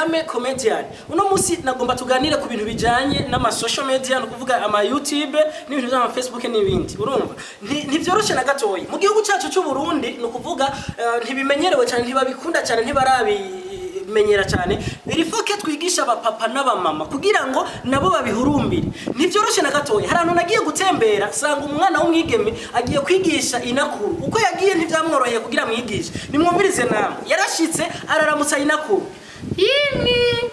Bakame Comedian. Uno munsi nagomba tuganire ku bintu bijanye n'ama social media, no kuvuga ama YouTube n'ibintu by'ama Facebook n'ibindi. Urumva, ntivyoroshe na gatoyi mu gihugu cyacu cy'u Burundi, no kuvuga ntibimenyerewe cyane, ntibabikunda cyane, ntibarabi menyera cyane. Irifoke twigisha abapapa n'abamama kugira ngo nabo babihurumbire. Ntivyoroshe na gatoya. Hari ahantu nagiye gutembera, sanga umwana w'umwigeme agiye kwigisha inakuru. Uko yagiye ntivyamworoheye kugira mwigishe. Nimwumvirize namwe. Yarashitse, araramutsa inakuru. Yimwe,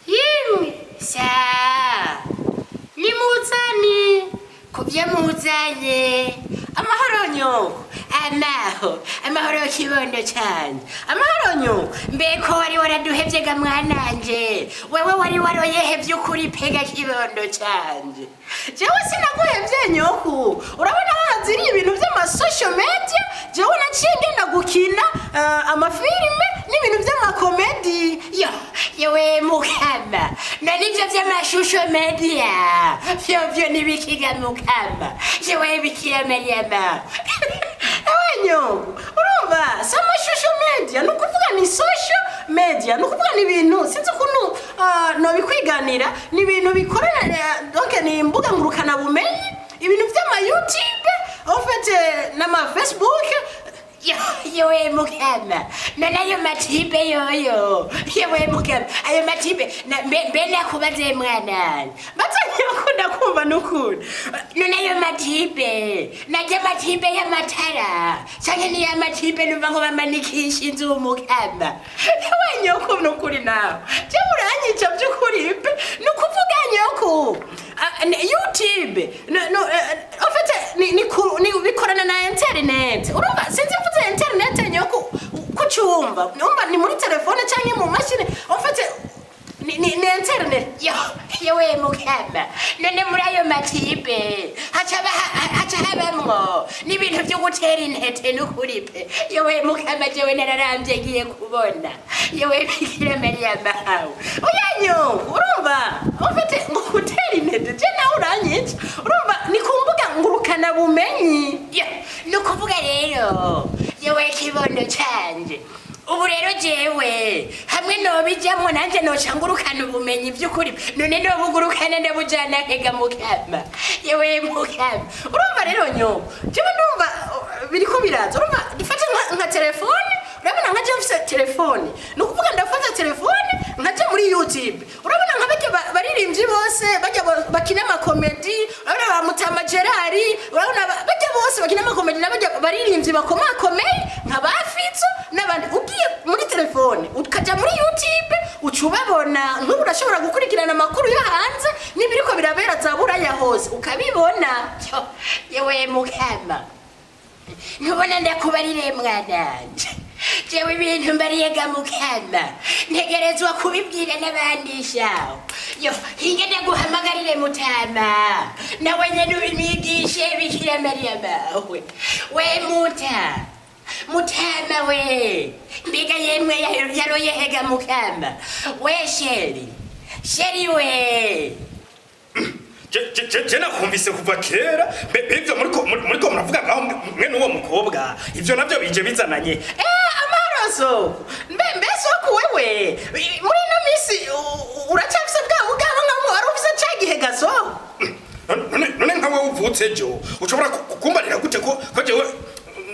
yimwe, sha nimuzane kubyo muzanye. Amahoro nyoko. Amaho amahoro, kibondo cyane. Amahoro nyoko. Mbeko wari waraduhevye ga mwananje? Wewe wari waroyehe vy'ukuri pega, kibondo canje? Jewe sinaguhevye nyoku. Urabona haziriye ibintu vy'ama social media, jewe naciye ngenda gukina amafilime n'ibintu vy'amakomedi. Yo, yewe mukama, none ivyo vy'amashusho media vyovyo nibikiga mukama? Yewe Bikira Mariama! Ewe nyoko, urumva si amashusho media, ni ukuvuga ni social media, ni ukuvuga ni ibintu sinzi ukuntu nobikwiganira, ni ibintu bikorana, donc ni imbuga ngurukanabumenyi, ibintu vy'ama YouTube en fait, n'ama Facebook. Yo, yewe mukama, none ayo matibe yoyo, yewe mukama, ayo matibe mbe nakubaze mwananje. Baza nyoko, ndakumva n'ukuri. None ayo matibe najya matibe y'amatara canke niyo matibe numva ngo bamanikisha inzu, mukama? Ewe nyoko, n'ukuri nawe jewe uranyica by'ukuri pe. Ni ukuvuga nyoko, YouTube no, en fait ni bikorana na internet. Urumva, sinzi mvuze internet nyoko kucumva, numva ni muri telefone canke mu mashini. En fait ni internet. Yo, yewe mukama, none muri ayo matibe haca habamwo n'ibintu vyo gutera intete n'ukuri pe? Yewe mukama, jewe nararamvye ngiye kubona, yewe Bikira Mariya mahawe! Oya nyoko, urumva, en fait ngo gutera intete, je nawe uranyica. Urumva ni ku mbuga ngurukana bumenyi. Yo, ni ukuvuga rero, yewe kibondo canje, ubu rero jewe hamwe nobijamwo nanje noca ngurukana ubumenyi vy'ukuri. None nobugurukana ndabujana hega mukama? Yewe mukama! Urumva rero nyoko, jewe ndumva biriko biraza. Urumva dufate nka telefone. Urabona nka jewe mfise telefone, ni ukuvuga ndafata telefone nkaja muri YouTube. Urabona nka barya baririmbyi bose barya bakina amakomedi, urabona ba Mutama Gerard, urabona barya bose bakina amakomedi na barya baririmbyi bakomakomeye nka ba Fitzo n'abandi, ugiye muri telefone ukaja muri YouTube uca ubabona. Nk'ubu urashobora gukurikirana amakuru yo hanze n'ibiriko birabera za Buraya hose ukabibona. Yo, yewe mukama, ntubona ndakubarire mwananje, jewe ibintu mbariyega mukama ntegerezwa kubibwira n'abandi shaho. Yo, hinge ndaguhamagarire mutama, nawe nyene ubimwigishe. Bikira Mariya mawe! We muta, mutama we, mbega yemwe yaroyehega mukama we? Sheri, sheri we! Je nakumvise kuva kera. Mbe ivyo muriko muravuga ngaho mwe n'uwo mukobwa, ivyo navyo bije bizananye? Amahoro soko. Mbe soko, wewe muri ino misi uracyafise bwa bugabo nka wari ufise ca gihe gasoko? None nka wewe uvutse ejo ushobora kumbarira gute ko jewe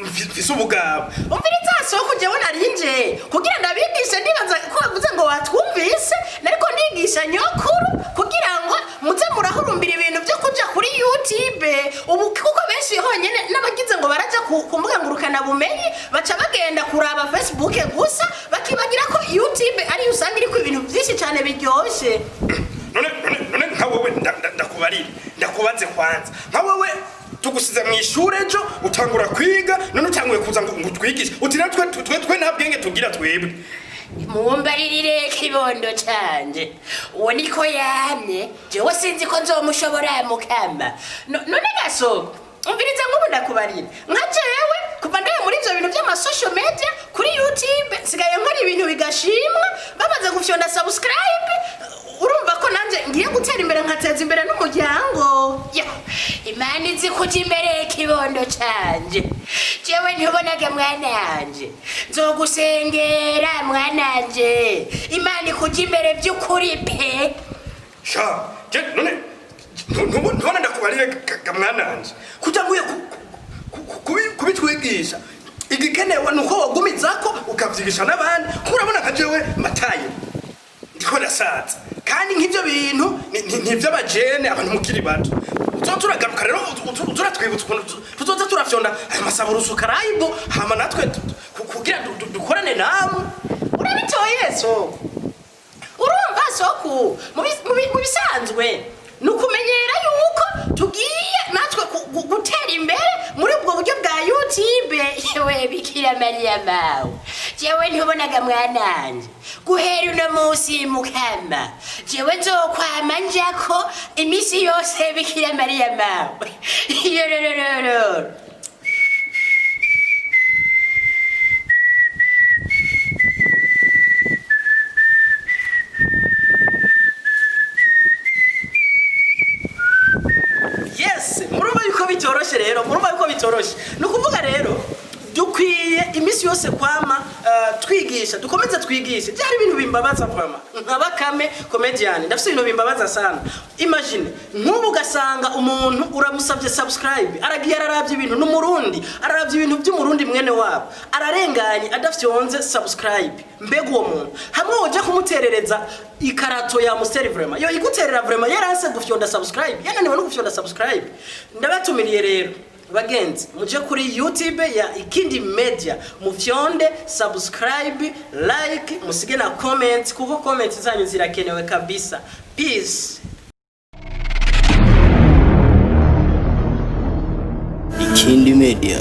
mfise ubugabo? Umviriza soko, jewe narinje kugira ndabigishe. Ndibaza ko wavuze ngo watwumvise, nariko ndigisha nyokuru kugira ngo muze murahurumbira ibintu byo kuja kuri YouTube ubu, kuko benshi honyene n'abagize ngo baraja ku mbuga ngurukana bumenyi baca bagenda kuraba Facebook gusa, bakibagira ko YouTube ariyo usanga iriko ibintu byinshi cyane biryoshe. None nka wewe ndakubarire, ndakubaze kwanza, nka wewe tugusize mu ishure ejo utangura kwiga, none utanguye kuza ngo utwigishe uti natwe twe nta bwenge tugira twebwe? Mumbaririre kibondo canje, uwo niko yamye, jewe sinzi ko nzomushobora mukama. None gasoko, umviriza, nk'ubu ndakubarira nka jewe kuva ndaye muri ivyo bintu vy'ama social media kuri YouTube, nsigaye nkora ibintu bigashimwa, bamaze gufyonda subscribe, urumva. Urumva ko nanjye ngiye gutera imbere, nkateza imbere n'umuryango. Yo, Imana izi kuja imbere y'ikibondo canje. Jewe ntubonaga mwananje, nzogusengera mwananje, Imana ikuja imbere by'ukuri pe. Sha, je none ntubona, ndakubarire mwananje, kutanguye kubitwigisha, igikenewe nuko wagumizako ukavyigisha n'abandi, kuko urabona nka jewe Matayo ndiko ndasaza, kandi nk'ivyo bintu ni ivy'abajene, abantu mukiri bato. Uzoza turagaruka rero, uratwibutsa ukuntu tuzoza turafyonda ayo masaburo sukarayibo, hama natwe kugira dukorane namwe. Urabitoye soko. Urumva soku, mu bisanzwe ni ukumenyera yuko tugiye natwe gutera imbere muri ubwo buryo bwa YouTube. Yewe Bikira Mariya mawe, jewe ntubonaga mwananje, guhera uno munsi mukama jewe nzokwama njako iminsi yose. Bikira Mariya mawe, yororororo. Yes, murumva yuko bitoroshe rero, murumva yuko bitoroshe. Ni ukuvuga rero dukwiye iminsi yose kwama twigisha, dukomeze twigishe. Byari ibintu bimbabaza vraiment, nka Bakame Comedian, ndafise ibintu bimbabaza sana. Imagine nk'ubu ugasanga umuntu uramusabye subscribe, aragiye araravye ibintu, n'umurundi araravye ibintu by'umurundi mwene wabo, ararenganye adafyonze subscribe. Mbega uwo muntu hamwe woja kumuterereza ikarato ya Amstel, vraiment yo iguterera, vraiment yaranse gufyonda subscribe, yananiwe no gufyonda subscribe. Ndabatumiriye rero bagenzi, muje kuri YouTube ya Ikindi Media, mufyonde subscribe, like, musige na comment, kuko comment zanyu zirakenewe kabisa. Peace. Ikindi Media.